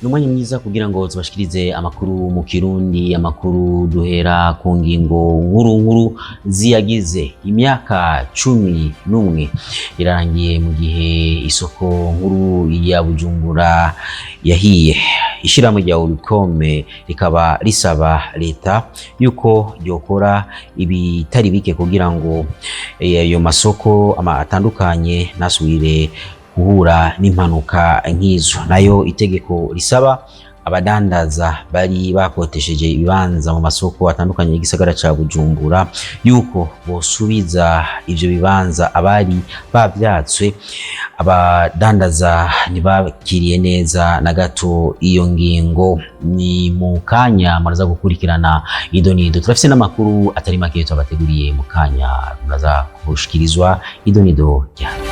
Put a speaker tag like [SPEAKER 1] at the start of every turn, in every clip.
[SPEAKER 1] Ni umwanya mwiza kugira ngo tubashikirize amakuru mu Kirundi, amakuru duhera ku ngingo nkuru nkuru ziyagize. Imyaka 11 irarangiye mu gihe isoko nkuru ya Bujumbura yahiye. Ishirahamwe rya Olucome rikaba risaba leta yuko ryokora ibitari bike kugira ngo ayo masoko atandukanye ntasubire guhura n'impanuka nk'izo. Nayo itegeko risaba abadandaza bari bakotesheje ibibanza mu masoko atandukanye y'igisagara ca Bujumbura yuko bosubiza ivyo bibanza abari bavyatswe, abadandaza ntibakiriye neza na gato iyo ngingo. Ni mu kanya muraza gukurikirana idonido. Turafise n'amakuru atari make tubateguriye, mu kanya muraza gushikirizwa idonido ryayo.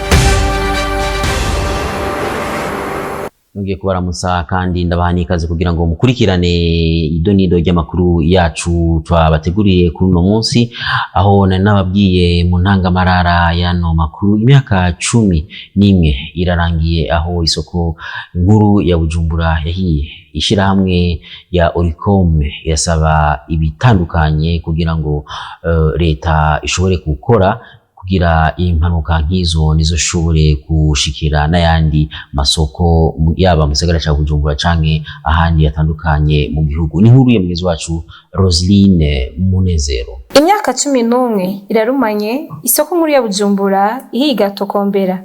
[SPEAKER 1] Ngiye kubaramutsa kandi ndabaha n'ikaze kugira ngo mukurikirane idonido ry'amakuru yacu twabateguriye kuri uno munsi, aho nari nababwiye mu ntangamarara y'ano makuru. Imyaka 11 irarangiye aho isoko nkuru ya Bujumbura yahiye. Ishirahamwe ya Olucome irasaba ibitandukanye kugira ngo leta ishobore gukora kugira impanuka nk'izo nizo shobore gushikira n'ayandi masoko, yaba mu gisagara ca Bujumbura canke ahandi hatandukanye mu gihugu. Ni inkuru ya mugenzi wacu Roseline Munezero.
[SPEAKER 2] Imyaka 11 irarumanye isoko nkuru ya Bujumbura ihiye igatokombera.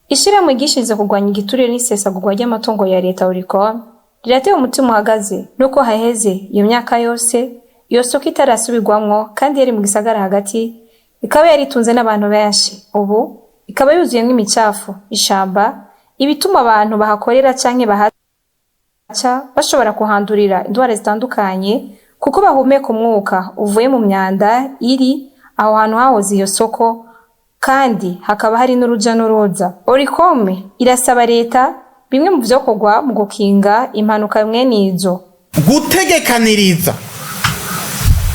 [SPEAKER 2] Ishirahamwe ryishinze kurwanya igiturire n'isesagurwa ry'amatungo ya leta, Olucome, riratewe umutima uhagaze nuko haheze iyo myaka yose iyo soko itarasubirwamwo, kandi yari mu gisagara hagati, ikaba yaritunze n'abantu benshi. Ubu ikaba yuzuyemwo imicafu, ishamba, ibituma abantu bahakorera canke bahaca bashobora kuhandurira indwara zitandukanye, kuko bahumeka umwuka uvuye mu myanda iri aho hantu hahoze iyo soko, kandi hakaba hari n'uruja n'uruza. Olucome irasaba leta bimwe mu vyokorwa mu gukinga impanuka mwene izo.
[SPEAKER 3] Gutegekaniriza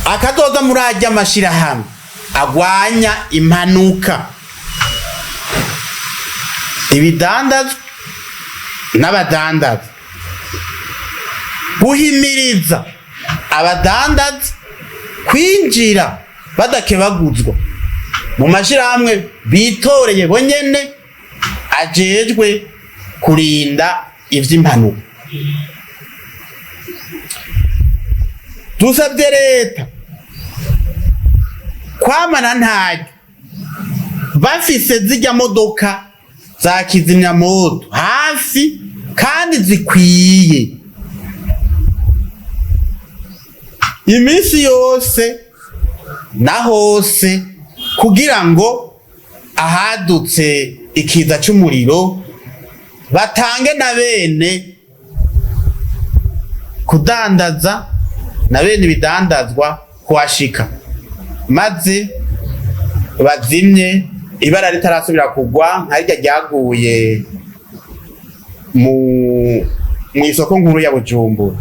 [SPEAKER 3] akazoza muri arya mashirahamwe agwanya impanuka, ibidandazwa n'abadandaza, guhimiriza abadandaza kwinjira badakebaguzwa mu mashirahamwe bitoreye bonyene ajejwe kurinda ivy'impanuka. Dusabye leta kwamana ntaryo bafise zirya modoka za kizimyamoto hafi kandi zikwiye iminsi yose na hose, kugira ngo ahadutse ikiza c'umuriro batange na bene kudandaza na bene ibidandazwa kuhashika, maze bazimye ibara ritarasubira kugwa nka rirya ryaguye mu isoko nkuru ya Bujumbura.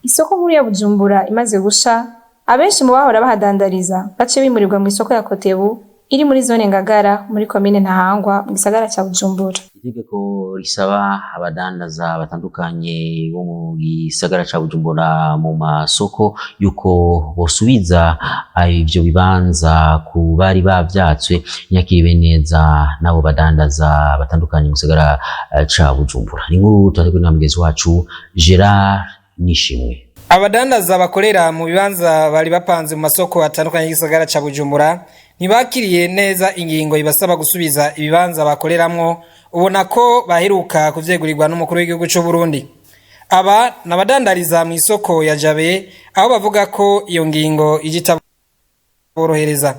[SPEAKER 2] Isoko nkuru ya Bujumbura imaze gusha, abenshi mu bahora bahadandariza baciye bimurirwa mu isoko ya Kotebu iri muri zone Ngagara muri komine Ntahangwa mu gisagara ca Bujumbura.
[SPEAKER 1] Itegeko risaba abadandaza batandukanye bo mu gisagara ca Bujumbura mu masoko yuko bosubiza ivyo bibanza ku bari bavyatswe ntiyakiriwe neza n'abo badandaza batandukanye mu gisagara ca Bujumbura. Ni inkuru twateguwe na mugenzi wacu Gerard Nishimwe.
[SPEAKER 4] Abadandaza bakorera mu bibanza bari bapanze mu masoko atandukanye y'igisagara ca Bujumbura ntibakiriye neza ingingo ibasaba gusubiza ibibanza bakoreramwo, ubona ko baheruka kuvyegurirwa n'umukuru w'igihugu c'u Burundi. Aba nabadandariza mu isoko ya Jabe, aho bavuga ko iyo ngingo ije itaborohereza.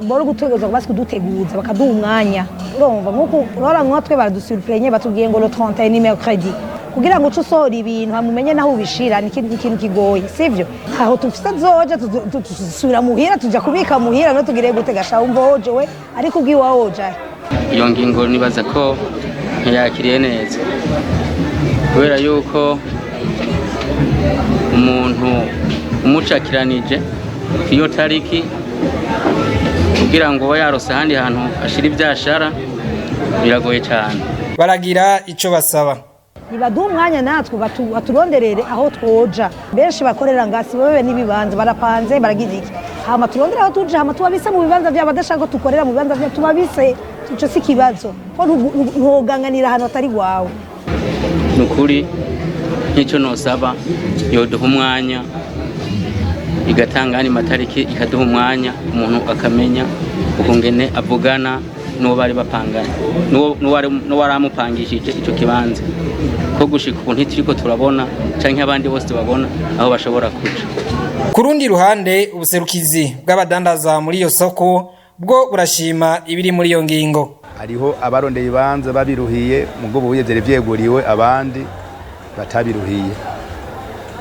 [SPEAKER 5] Bari gutegerezwa basi kuduteguza, bakaduha umwanya. Urumva nk'uku urabona nkatwe baradusurprenye, batubwiye ngo le 31 mercredi, kugira ngo uce usohora ibintu hama umenye naho ubishira ni ikintu kigoye, sivyo? Aho tufise zoja dusubira muhira, tuja kubika muhira no tugire gute gasha? Wumva woje we ariko ubwiwa woja.
[SPEAKER 6] Iyo ngingo nibaza ko ntiyakiriye neza, kubera yuko umuntu umucakiranije iyo tariki kugira ngo ube yarose ahandi hantu ashira ivyashara biragoye cyane.
[SPEAKER 4] Baragira ico basaba.
[SPEAKER 5] Nibaduha umwanya natwe baturonderere aho twoja. Benshi bakorera ngasi babe n'ibibanza barapanze baragize iki, hama turondere aho tuja, hama tubabise mu bibanza vyabo. Badashaka ko tukorera mu bibanza vyabo, tubabise, ico si ikibazo, ko ntuganganira ahantu atari wawe.
[SPEAKER 6] Ni ukuri nk'icyo nosaba, yoduha umwanya igatanga andi matariki, ikaduha umwanya umuntu akamenya ukungene avugana n'uwo bari bapanganye, n'uwari amupangishije icyo kibanza, ko gushika ubu ntituriko turabona canke abandi bose babona aho bashobora kuja.
[SPEAKER 4] Ku rundi ruhande, ubuserukizi bw'abadandaza muri iyo soko bwo burashima ibiri muri iyo ngingo.
[SPEAKER 7] Hariho abarondeye ibanza babiruhiye, mugo buye vyari vyeguriwe abandi batabiruhiye.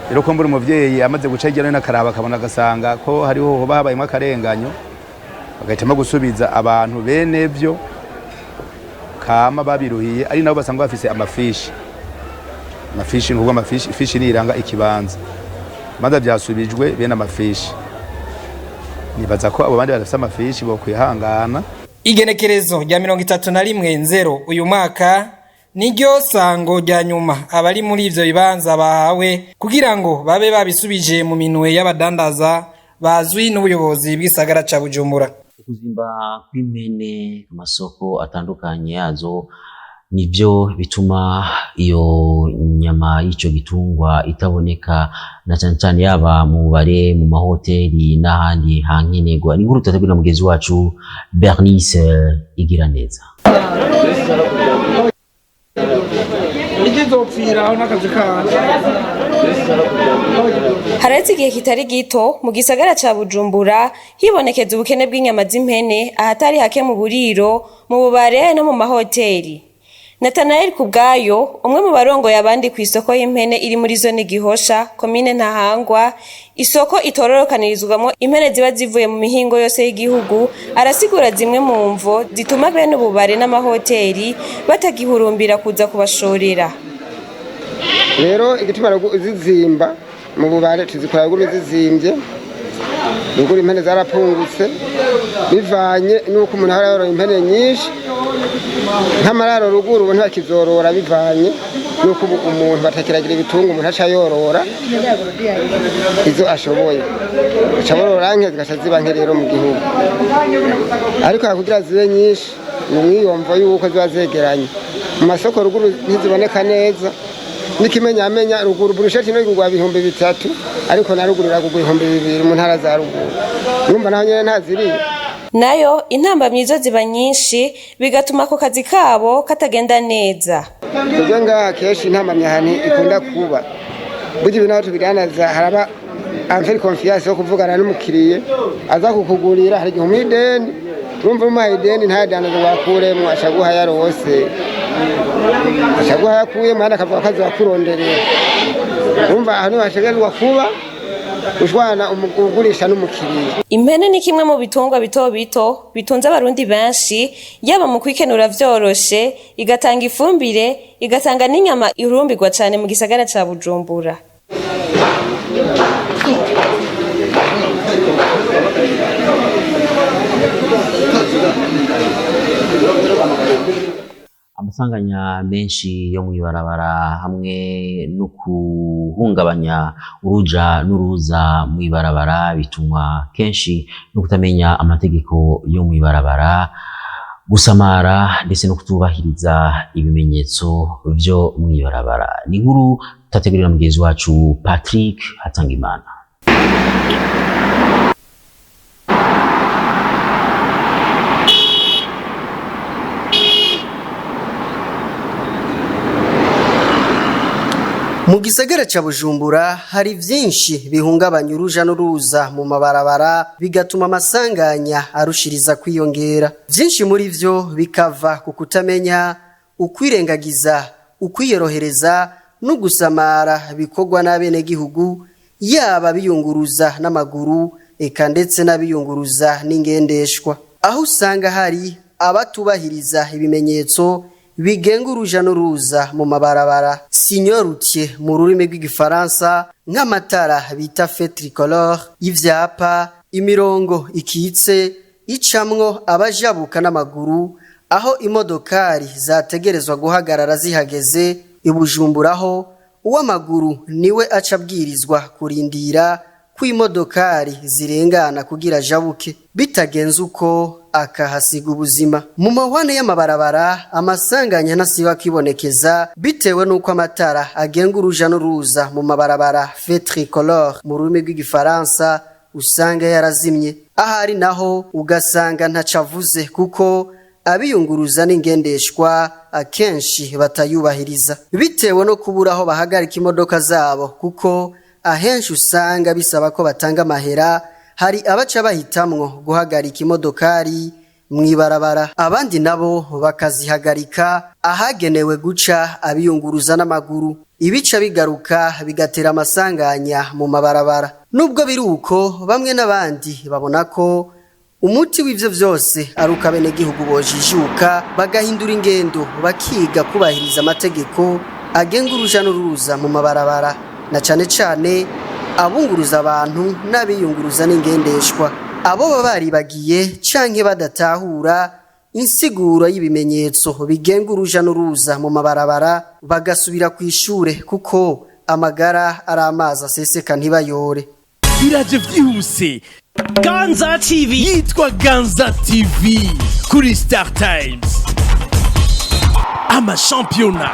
[SPEAKER 7] Rero ko mbura umuvyeyi amaze guca hirya no hino akaraba, akabona, agasanga ko hariho hoba habayemwo akarenganyo, bagahitamo gusubiza abantu bene vyo kama babiruhiye, ari nabo basanzwe bafise amafishi. Amafishi ni ukuvuga amafishi, ifishi niranga ikibanza. Ibanza vyasubijwe bene amafishi. Nibaza ko abo bandi badafise amafishi bokwihangana.
[SPEAKER 4] Igenekerezo rya 31/0 uyu mwaka niryo sango rya nyuma abari muri ivyo bibanza bahawe kugira ngo babe babisubije mu minwe y'abadandaza bazwi n'ubuyobozi bw'isagara ca Bujumbura.
[SPEAKER 1] Ukuzimba kw'impene ku masoko atandukanye yazo nivyo bituma iyo nyama y'ico gitungwa itaboneka, na cane cane yaba mu bare, mu mahoteli n'ahandi hankenerwa. Ni inkuru tutategura na mugenzi wacu Bernice Igiraneza.
[SPEAKER 8] Haraheze igihe kitari gito mu gisagara ca Bujumbura hibonekeza ubukene bw'inyama z'impene ahatari hake mu buriro, mu bubare no mu mahoteli. Nathanael Kubwayo, umwe mu barongoye abandi kw'isoko y'impene iri muri zone Gihosha, komine Ntahangwa, isoko itororokanirizwamwo impene ziba zivuye mu mihingo yose y'igihugu, arasigura zimwe mu mvo zituma bene ububare n'amahoteli batagihurumbira kuza kubashorera.
[SPEAKER 9] Rero igituma zizimba mu bubare, tuzikora ruguru zizimbye, ruguru impene zarapungutse bivanye n'uko umuntu ahora yorora impene nyinshi nk'amararo. Ruguru ubu ntibakizorora bivanye n'uko ubu umuntu batakiragira ibitunga, umuntu aca yorora izo ashoboye, aca borora nke zigaca ziba nke rero mu gihugu. Ariko kugira zibe nyinshi ni umwiyumvo y'uko ziba zegeranye mu masoko, ruguru ntiziboneka neza. N'ikimenyamenya, ruguru burusheti no igurwa 3000, ariko na ruguru iragurwa 2000 mu ntara za ruguru, urumva naho nyene ntaziriyo.
[SPEAKER 8] Nayo intambamyi zo ziba nyinshi, bigatuma ako kazi kabo katagenda neza.
[SPEAKER 9] Twebwe ngaha kenshi intambamyi ahantu ikunda kuba, burya ibintu aho tubidandaza haraba amferi confiance yo kuvugana n'umukiriye aza kukugurira. Hari igihe umuha ideni, urumva umuhaye ideni ntayadandaze ngo akuremwo, aca aguha yarose, aca aguha yakuyemwo, kandi akavuga ko azoyakuronderera. Urumva aho niho hashegerezwa kuba ushwana ugurisha n'umukiriya.
[SPEAKER 8] Impene ni kimwe mu bitungwa bito bito bitunze abarundi benshi, yaba mu kwikenura vyoroshe, igatanga ifumbire, igatanga n'inyama ihurumbirwa cane mu gisagara ca Bujumbura.
[SPEAKER 1] Amasanganya menshi yo mw'ibarabara hamwe no kuhungabanya uruja n'uruza mw'ibarabara bituma kenshi no kutamenya amategeko yo mw'ibarabara, gusamara ndetse no kutubahiriza ibimenyetso vyo mw'ibarabara. Ni inkuru tutategurira mugenzi wacu Patrick Hatangimana.
[SPEAKER 10] Mu gisagara ca Bujumbura hari vyinshi bihungabanya uruja n'uruza mu mabarabara, bigatuma amasanganya arushiriza kwiyongera. Vyinshi muri vyo bikava ku kutamenya, ukwirengagiza, ukwiyorohereza no gusamara bikorwa n'abenegihugu, yaba biyunguruza n'amaguru eka ndetse n'abiyunguruza n'ingendeshwa, aho usanga hari abatubahiriza ibimenyetso bigenga uruja n'uruza mu mabarabara, signaux routiers mu rurimi rw'igifaransa, nk'amatara bita feu tricolore, ivyapa, imirongo ikitse icamwo abajabuka n'amaguru, aho imodokari zategerezwa guhagarara zihageze. I Bujumbura ho uw'amaguru niwe aca abwirizwa kurindira ko imodokari zirengana kugira ajabuke, bitagenze uko akahasiga ubuzima. Mu mahwane y'amabarabara amasanganya ntasiba kwibonekeza bitewe n'uko amatara agenga uruja n'uruza mu mabarabara, feux tricolores mu rurimi rw'Igifaransa, usanga yarazimye, ahari naho ugasanga ntaco avuze kuko abiyunguruza n'ingendeshwa akenshi batayubahiriza bitewe no kubura aho bahagarika imodoka zabo, kuko ahenshi usanga bisaba ko batanga amahera. Hari abaca bahitamwo guhagarika imodokari mw'ibarabara, abandi nabo bakazihagarika ahagenewe guca abiyunguruza n'amaguru, ibica bigaruka bigatera amasanganya mu mabarabara. Nubwo biri uko, bamwe n'abandi babona ko umuti w'ivyo vyose ari uko abenegihugu bojijuka, bagahindura ingendo, bakiga kubahiriza amategeko agenga uruja n'uruza mu mabarabara, na cane cane abunguruza abantu n'abiyunguruza n'ingendeshwa. Abo baba baribagiye canke badatahura insiguro y'ibimenyetso bigenga uruja n'uruza mu mabarabara bagasubira kw'ishure, kuko amagara ari amazi aseseka ntibayore.
[SPEAKER 11] Biraje vyihuse, Ganza TV, yitwa Ganza TV kuri Star Times. Amashampiyona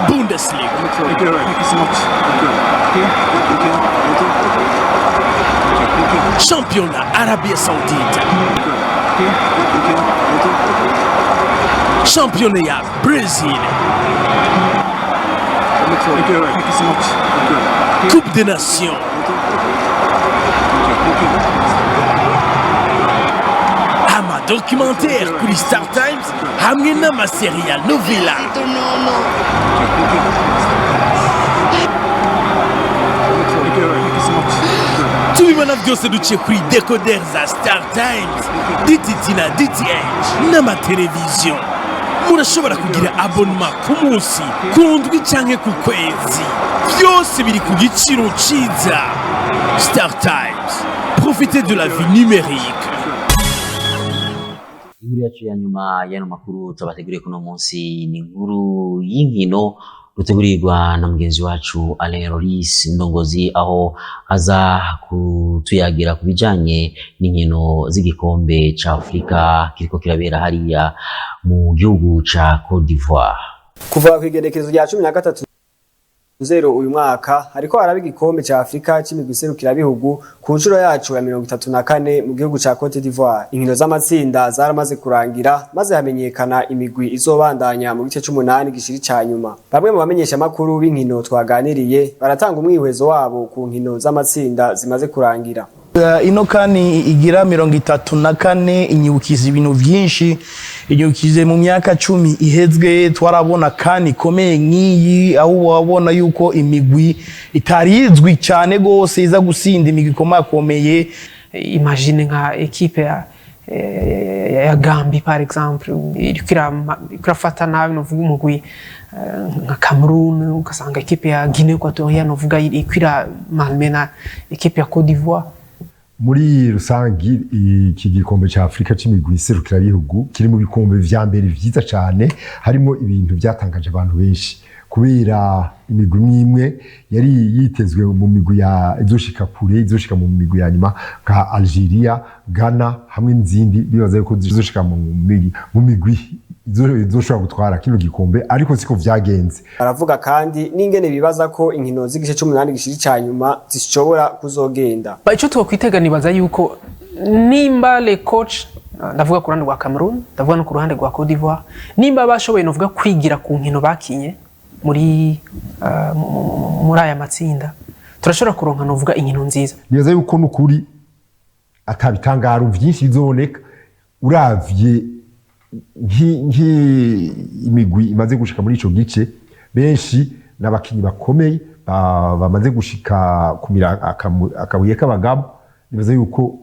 [SPEAKER 11] Bundesliga, shampiyona Arabia Saudite, shampiyona ya Brazil, Coupe des Nations, amadocumentaire kuri Star Times hamwe n'amaseri ya novela. Tubibona byose duciye kuri decoder za Star Times, DTT na DTH n'amateleviziyo. Murashobora kugira abonema ku munsi, ku ndwi canke ku kwezi, byose biri ku giciro ciza. Star Times, profitez de la vie numérique.
[SPEAKER 1] Inkuru yacu ya nyuma y'ano makuru tubateguriye kuno munsi ni inkuru y'inkino rutegurirwa na mugenzi wacu Alain Roris Ndongozi, aho aza kutuyagira ku bijanye n'inkino z'igikombe ca Afrika kiriko kirabera hariya mu gihugu ca Cote d'Ivoire.
[SPEAKER 12] Kuva ku igenekerezo rya 13/0 uyu mwaka hariko haraba igikombe ca Afrika c'imigwi iserukirabihugu ku nshuro yacu ya 34 mu gihugu ca Cote d'Ivoire. Inkino z'amatsinda zaramaze kurangira, maze hamenyekana imigwi izobandanya mu gice c'umunani gishiri ca nyuma. Bamwe mu bamenyeshamakuru b'inkino twaganiriye baratanga umwihwezo wabo ku nkino z'amatsinda zimaze kurangira.
[SPEAKER 13] Ino CAN igira 34 inyibukiza ibintu vyinshi, inyibukije mu myaka 10 ihezwe twarabona CAN ikomeye nk'iyi, aho wabona yuko imigwi itarizwi cyane gose iza gusinda imigwi ikomakomeye.
[SPEAKER 14] Imagine nka ekipe ya Gambie par exemple iriko irafata nabi novuga umugwi nka Cameroon, ugasanga ekipe ya Guinée Equatoriale novuga iriko iramalmena ekipe ya Cote d'Ivoire.
[SPEAKER 15] Muri rusangi iki gikombe cya Afurika c'imigwi iserukirabihugu kiri mu bikombe vya mbere vyiza cane, harimo ibintu vyatangaje abantu benshi kubera imigwi imwe imwe yari yitezwe mu migwi ya izoshika kure, izoshika mu migwi ya nyuma nka Algeria, Ghana hamwe n'izindi, bibaza yuko zizoshika mu migwi izoshobora gutwara kino gikombe, ariko siko vyagenze.
[SPEAKER 12] Baravuga kandi n'ingene bibaza ko inkino z'igice c'umunani gishiri ca nyuma zishobora kuzogenda.
[SPEAKER 14] Ico twokwitega, nibaza yuko nimba le coach, ndavuga ku ruhande rwa Cameroon, ndavuga no ku ruhande rwa Cote d'Ivoire, nimba bashoboye novuga kwigira ku nkino bakinye muri aya matsinda, turashobora kuronka novuga inkino nziza.
[SPEAKER 15] Nibaza yuko nukuri atabitangaro vyinshi bizoboneka uravye nk'imigwi imaze gushika muri ico gice. Benshi n'abakinyi bakomeye bamaze gushika kumira akabuye k'abagabo. Nibaza yuko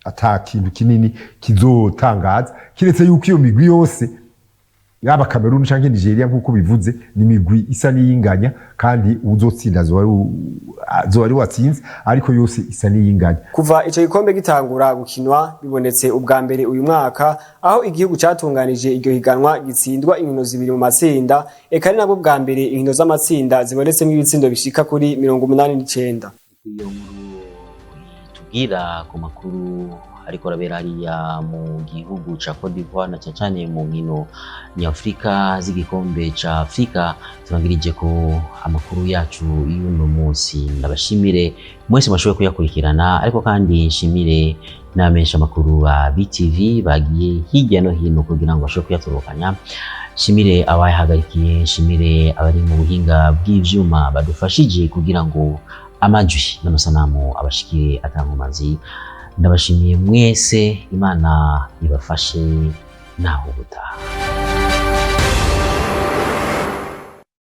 [SPEAKER 15] ata kintu kinini kizotangaza kiretse yuko iyo migwi yose Yaba Cameroon canke Nigeria, nkuko bivuze, ni imigwi isa n'iyinganya, kandi uzotsinda azoba ari watsinze, ariko yose isa n'iyinganya.
[SPEAKER 12] Kuva ico gikombe gitangura gukinwa, bibonetse ubwa mbere uyu mwaka aho igihugu catunganije iryo higanwa gitsindwa inkino zibiri mu matsinda. Eka ari nabwo bwa mbere inkino z'amatsinda zibonetsemwo ibitsindo bishika kuri 89.
[SPEAKER 1] Iyo nkuru tubwira ku makuru ariko arabera hariya mu gihugu ca Cote d'Ivoire, na cane cane mu nkino nyafurika z'igikombe ca Afrika, turangirije ko amakuru yacu y'uno munsi. Ndabashimire mwese mwashoboye kuyakurikirana, ariko kandi nshimire n'abamenyesha amakuru ba BTV bagiye hirya no hino kugira ngo bashobore kuyatorokanya, nshimire abayahagarikiye, nshimire abari mu buhinga bw'ivyuma badufashije kugira ngo amajwi n'amasanamu abashikire atankomazi. Ndabashimiye mwese, Imana ibafashe, naho ubutaha.